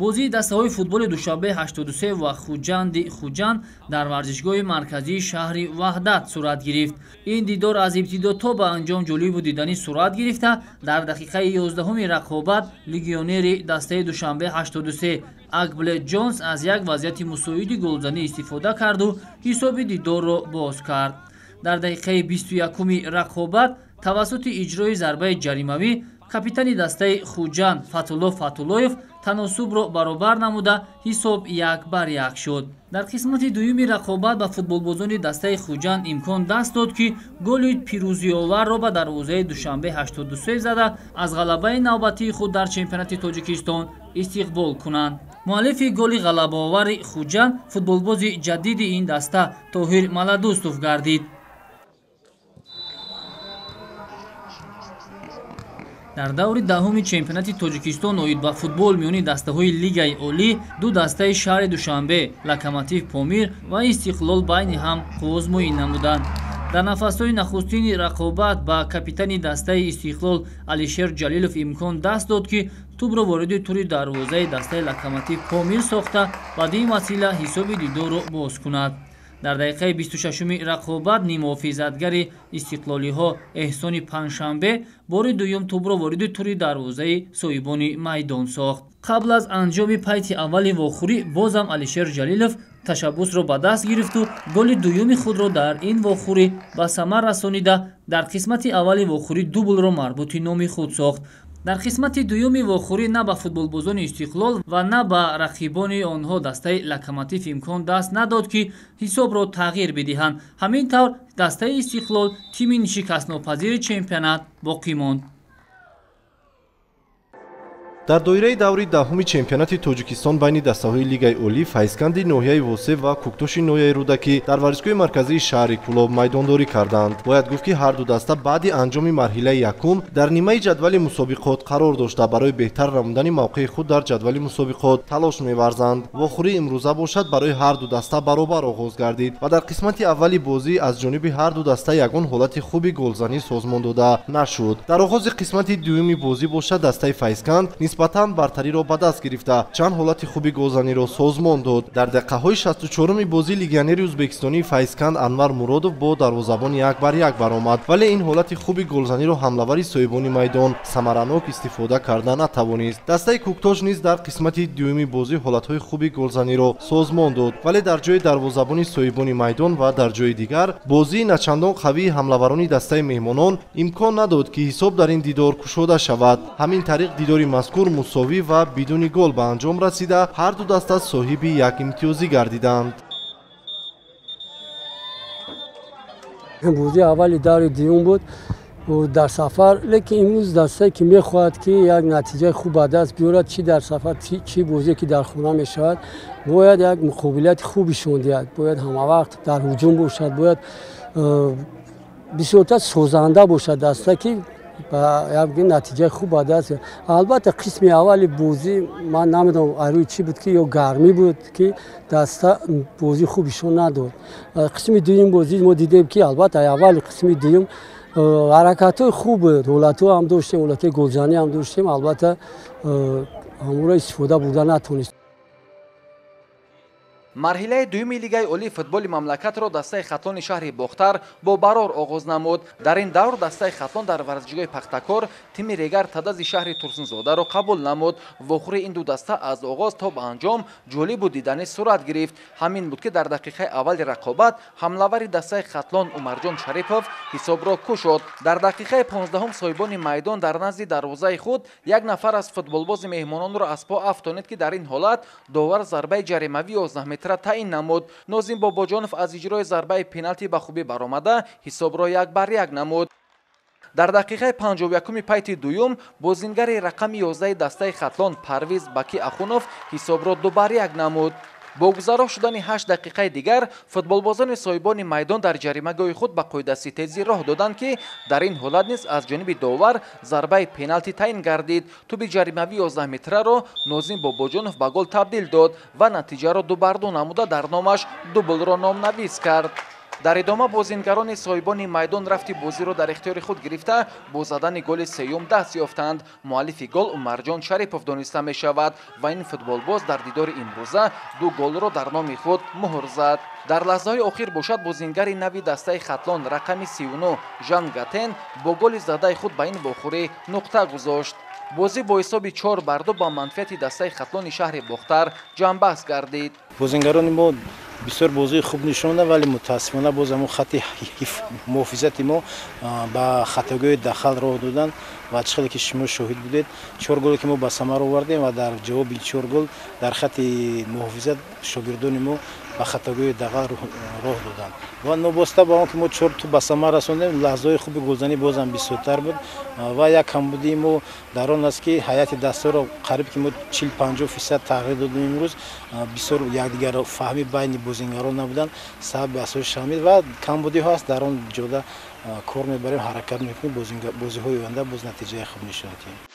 Бозии дастаҳои футболи Душанбе 83 ва Хуҷанди Хуҷанд дар варзишгоҳи марказии шаҳри Ваҳдат сурат гирифт. Ин дидор аз ибтидо то ба анҷом ҷолибу диданӣ сурат гирифта, дар дақиқаи 11-уми рақобат легионери дастаи Душанбе 83 Акбле Ҷонс аз як вазъияти мусоиди голзанӣ истифода карду ҳисоби дидорро боз кард. Дар дақиқаи 21-уми рақобат тавассути иҷрои зарбаи ҷаримавӣ капитани дастаи Хуҷанд Фатулло Фатуллоев таносубро баробар намуда ҳисоб 1-1 шуд. Дар қисмати дуюми рақобат ба футболбозони дастаи Хуҷанд имкон даст дод, ки голи пирӯзиоварро ба дарвозаи Душанбе 83 зада аз ғалабаи навбатии худ дар чемпионати Тоҷикистон истиқбол кунанд. Муаллифи голи ғалабаовари Хуҷанд футболбози ҷадиди ин даста Тоҳир Маладустов гардид. Дар даври даҳуми чемпионати Тоҷикистон оид ба футбол миёни дастаҳои Лигаи Олӣ ду дастаи шаҳри Душанбе Локомотив Помир ва Истиқлол байни ҳам қуввозмоӣ намуданд. Дар нафасҳои нахустини рақобат ба капитани дастаи Истиқлол Алишер Ҷалилов имкон даст дод, ки тӯбро вориди тури дарвозаи дастаи Локомотив Помир сохта баъди ин васила ҳисоби дидорро боз кунад. Дар дақиқаи 26-уми рақобат нимуҳофизатгари истиқлолиҳо Эҳсони Панҷшанбе бори дуюм тӯбро вориди тури дарвозаи соҳибони майдон сохт. Қабл аз анҷоми пайти аввали вохӯрӣ бозам Алишер Ҷалилов ташаббусро ба даст гирифту голи дуюми худро дар ин вохӯрӣ ба самар расонида дар қисмати аввали вохӯрӣ дублро марбути номи худ сохт. Дар қисмати дуюми вохӯрӣ на ба футболбозони Истиқлол ва на ба рақибони онҳо дастаи Локомотив имкон даст надод, ки ҳисобро тағйир бидиҳанд. Ҳамин тавр дастаи Истиқлол тими шикастнопазири чемпионат боқӣ монд. Дар доираи даври даҳуми чемпионати Тоҷикистон байни дастаҳои Лигаи Олӣ Файзканди ноҳияи Восеъ ва Кӯктоши ноҳияи Рӯдакӣ дар варзишгоҳи марказии шаҳри Кӯлоб майдондорӣ карданд. Бояд гуфт, ки ҳар ду даста баъди анҷоми марҳилаи якум дар нимаи ҷадвали мусобиқот қарор дошта барои беҳтар намудани мавқеи худ дар ҷадвали мусобиқот талош меварзанд. Вохӯрии имрӯза бошад барои ҳар ду даста баробар оғоз гардид ва дар қисмати аввали бозӣ аз ҷониби ҳар ду даста ягон ҳолати хуби голзанӣ созмон дода нашуд. Дар оғози қисмати дуюми бозӣ бошад дастаи Файзканд нисбатан бартариро ба даст гирифта чанд ҳолати хуби голзаниро созмон дод. Дар дақиқаҳои 64-уми бозӣ легионери ӯзбекистонии Файзканд Анвар Муродов бо дарвозабон 1-1 баромад, вале ин ҳолати хуби голзаниро ҳамлавари соҳибони майдон самаранок истифода карда натавонист. Дастаи Кӯктош низ дар қисмати дуюми бозӣ ҳолатҳои хуби голзаниро созмон дод, вале дар ҷои дарвозабони соҳибони майдон ва дар ҷои дигар бозии начандон қавии ҳамлаварони дастаи меҳмонон имкон надод, ки ҳисоб дар ин дидор кушода шавад. Ҳамин тариқ дидори мазкур мусовӣ ва бидуни гол ба анҷом расида ҳар ду даста соҳиби як имтиёзӣ гардиданд. Бозии аввали даври дуюм буд дар сафар, лекин имрӯз дастае ки мехоҳад ки як натиҷаи хуб ба даст биёрад, чӣ дар сафар, чӣ бозие ки дар хона мешавад, бояд як муқобилияти хуб нишон диҳад, бояд ҳамавақт дар ҳуҷум бошад, бояд бисёртар созанда бошад даста ки як натиҷаи хуб ба даст. Албатта қисми аввали бозӣ ман намедонам рӯи чӣ буд, ки ё гармӣ буд, ки даста бозии хуб нишон надод. Қисми дуюм бозӣ мо дидем, ки албатта аввали қисми дуюм ҳаракатҳои хуб буд, ҳолатҳо ҳам доштем, ҳолатҳои голзанӣ ҳам доштем, албатта ҳамонро истифода бурда натонист. Марҳилаи дуюми Лигаи Олии футболи мамлакатро дастаи Хатлони шаҳри Бохтар бо барор оғоз намуд. Дар ин давр дастаи Хатлон дар варзишгоҳи Пахтакор тими Регар Тадази шаҳри Турсунзодаро қабул намуд. Вохӯрии ин ду даста аз оғоз то ба анҷом ҷолибу диданӣ сурат гирифт. Ҳамин буд, ки дар дақиқаи аввали рақобат ҳамлавари дастаи Хатлон Умарҷон Шарипов ҳисобро кушод. Дар дақиқаи 15-ум соҳибони майдон дар назди дарвозаи худ як нафар аз футболбози меҳмононро аз по афтонид, ки дар ин ҳолат довар зарбаи ҷаримавии 11 метра таъин намуд. Нозим Бобоҷонов аз иҷрои зарбаи пеналти ба хубӣ баромада ҳисобро 1-1 намуд. Дар дақиқаи 51-уми пайти дуюм бозингари рақами 11 дастаи Хатлон Парвиз Баки Ахунов ҳисобро 2-1 намуд. Бо гузаро шудани 8 дақиқаи дигар футболбозони соҳибони майдон дар ҷаримагоҳи худ ба қоидаситезӣ роҳ доданд, ки дар ин ҳолат низ аз ҷониби довар зарбаи пеналти таъин гардид. Тӯби ҷаримавии 11 метраро Нозим Бобоҷонов ба гол табдил дод ва натиҷаро 2-2 намуда дар номаш дублро номнавис кард. Дар идома бозингарони соҳибони майдон рафти бозиро дар ихтиёри худ гирифта, бо задани голи сеюм даст ёфтанд. Муаллифи гол Умарҷон Шарипов дониста мешавад ва ин футболбоз дар дидори имрӯза 2 голро дар номи худ муҳр зад. Дар лаҳзаҳои охир бошад, бозингари нави дастаи Хатлон рақами 39 Жан Гатен бо голи задаи худ ба ин вохӯрӣ нуқта гузошт. Бозӣ бо ҳисоби 4-2 ба манфиати дастаи Хатлони шаҳри Бохтар ҷамъбаст гардид. Бозингарони мо бисёр бозии хуб нишон доданд, вале мутаассифона боз ҳамон хатти муҳофизати мо ба хатогоҳи дахал роҳ доданд ва чӣ хеле ки шумо шоҳид будед, 4 голе ки мо ба самар овардем ва дар ҷавоби 4 гол дар хатти муҳофизат шогирдони мо ба хатогоҳи дағал роҳ доданд ва нобоста ба он ки мо 4 тӯб ба самар расондем, лаҳзаҳои хуби голзанӣ бозам бисёртар буд ва як камбудии мо дар он аст, ки ҳайати дастаро қариб ки мо 40-50% тағйир додем. Имрӯз бисёр якдигарро фаҳмӣ байни бозингарон набуданд, сабаби асосиш ҳамин ва камбудиҳо аст. Дар он ҷода кор мебарем, ҳаракат мекунем, бозиҳои оянда боз натиҷаи хуб нишон диҳем.